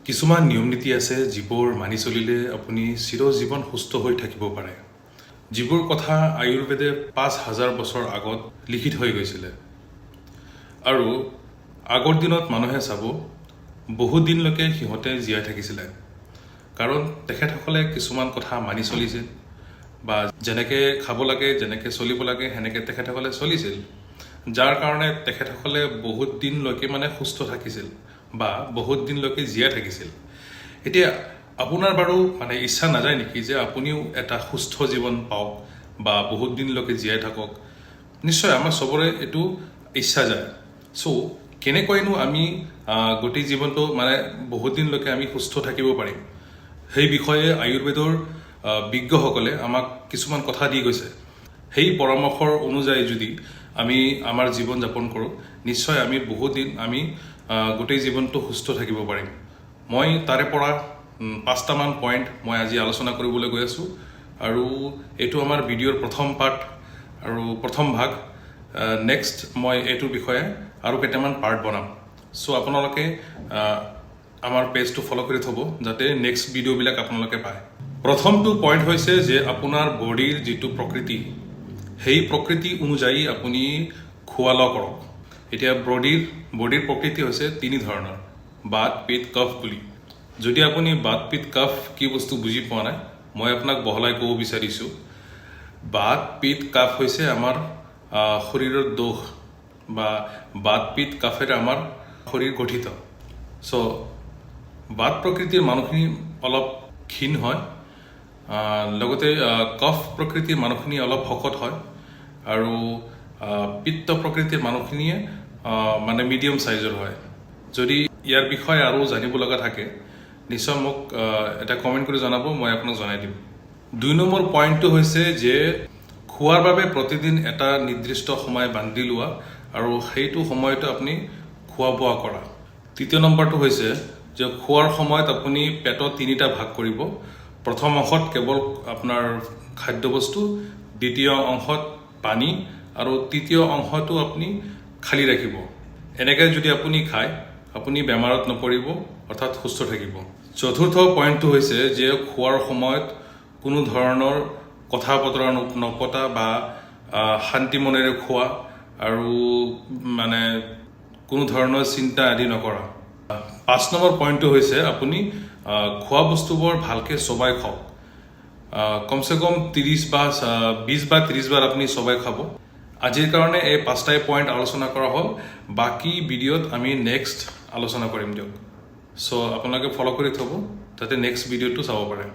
কিছুমান নিয়ম নীতি আছে, যিবোৰ মানি চলিলে আপুনি চিৰজীৱন সুস্থ হৈ থাকিব পাৰে, যিবোৰ কথা আয়ুৰ্বেদে 5000 বছৰ আগত লিখি থৈ গৈছিলে। আৰু আগৰ দিনত মানুহে চাব, বহুত দিনলৈকে সিহঁতে জীয়াই থাকিছিলে, কাৰণ তেখেতসকলে কিছুমান কথা মানি চলিছিল বা যেনেকৈ খাব লাগে, যেনেকৈ চলিব লাগে, সেনেকৈ তেখেতসকলে চলিছিল, যাৰ কাৰণে তেখেতসকলে বহুত দিনলৈকে মানে সুস্থ থাকিছিল বা বহুত দিনলৈকে জীয়াই থাকিছিল। এতিয়া আপোনাৰ বাৰু মানে ইচ্ছা নাযায় নেকি যে আপুনিও এটা সুস্থ জীৱন পাওক বা বহুত দিনলৈকে জীয়াই থাকক? নিশ্চয় আমাৰ চবৰে এইটো ইচ্ছা যায়। চ' কেনেকৈনো আমি গোটেই জীৱনটো মানে বহুত দিনলৈকে আমি সুস্থ থাকিব পাৰিম, সেই বিষয়ে আয়ুৰ্বেদৰ বিজ্ঞসকলে আমাক কিছুমান কথা দি গৈছে। সেই পৰামৰ্শৰ অনুযায়ী যদি আমি আমাৰ জীৱন যাপন কৰোঁ, নিশ্চয় আমি বহুত দিন আমি গোটেই জীৱনটো সুস্থ থাকিব পাৰিম। মই তাৰে পৰা পাঁচটামান পইণ্ট মই আজি আলোচনা কৰিবলৈ গৈ আছোঁ আৰু এইটো আমাৰ ভিডিঅ'ৰ প্ৰথম পাৰ্ট আৰু প্ৰথম ভাগ। নেক্সট মই এইটোৰ বিষয়ে আৰু কেইটামান পাৰ্ট বনাম। চ' আপোনালোকে আমাৰ পেজটো ফ'ল' কৰি থ'ব, যাতে নেক্সট ভিডিঅ'বিলাক আপোনালোকে পায়। প্ৰথমটো পইণ্ট হৈছে যে আপোনাৰ বডিৰ যিটো প্ৰকৃতি, সেই প্ৰকৃতি অনুযায়ী আপুনি খোৱা লোৱা কৰক। এতিয়া বডিৰ প্ৰকৃতি হৈছে তিনি ধৰণৰ, বাত, পিত্ত, কফ বুলি। যদি আপুনি বাত, পিত্ত, কফ কি বস্তু বুজি পোৱা নাই, মই আপোনাক বহলাই ক'ব বিচাৰিছোঁ। বাত, পিত্ত, কাফ হৈছে আমাৰ শৰীৰৰ দোষ বা বাত, পিত্ত, কাফেৰে আমাৰ শৰীৰ গঠিত। চ' বাত প্ৰকৃতিৰ মানুহখিনি অলপ ক্ষীণ হয়, লগতে কফ প্ৰকৃতিৰ মানুহখিনি অলপ শকত হয় আৰু পিত্ত প্ৰকৃতিৰ মানুহখিনিয়ে মানে মিডিয়াম চাইজৰ হয়। যদি ইয়াৰ বিষয়ে আৰু জানিব লগা থাকে, নিশ্চয় মোক এটা কমেণ্ট কৰি জনাব, মই আপোনাক জনাই দিম। 2 নম্বৰ পইণ্টটো হৈছে যে খোৱাৰ বাবে প্ৰতিদিন এটা নিৰ্দিষ্ট সময় বান্ধি লোৱা আৰু সেইটো সময়তে আপুনি খোৱা বোৱা কৰা। তৃতীয় নম্বৰটো হৈছে যে খোৱাৰ সময়ত আপুনি পেটত তিনিটা ভাগ কৰিব। প্ৰথম অংশত কেৱল আপোনাৰ খাদ্যবস্তু, দ্বিতীয় অংশত পানী আৰু তৃতীয় অংশটো আপুনি খালী ৰাখিব। এনেকৈ যদি আপুনি খায়, আপুনি বেমাৰত নপৰিব, অৰ্থাৎ সুস্থ থাকিব। চতুৰ্থ পইণ্টটো হৈছে যে খোৱাৰ সময়ত কোনো ধৰণৰ কথা বতৰা নপতা বা শান্তি মনেৰে খোৱা আৰু মানে কোনো ধৰণৰ চিন্তা আদি নকৰা। 5 নম্বৰ পইণ্টটো হৈছে আপুনি খোৱা বস্তুবোৰ ভালকৈ চবাই খাওক। কমচে কম 30 বা 20 বা 30 বাৰ আপুনি চবাই খাব। আজিৰ কাৰণে এই পাঁচটাই পইণ্ট আলোচনা কৰা হ'ল। বাকী ভিডিঅ'ত আমি নেক্সট আলোচনা কৰিম দিয়ক। চ' আপোনালোকে ফ'ল' কৰি থ'ব, যাতে নেক্সট ভিডিঅ'টো চাব পাৰে।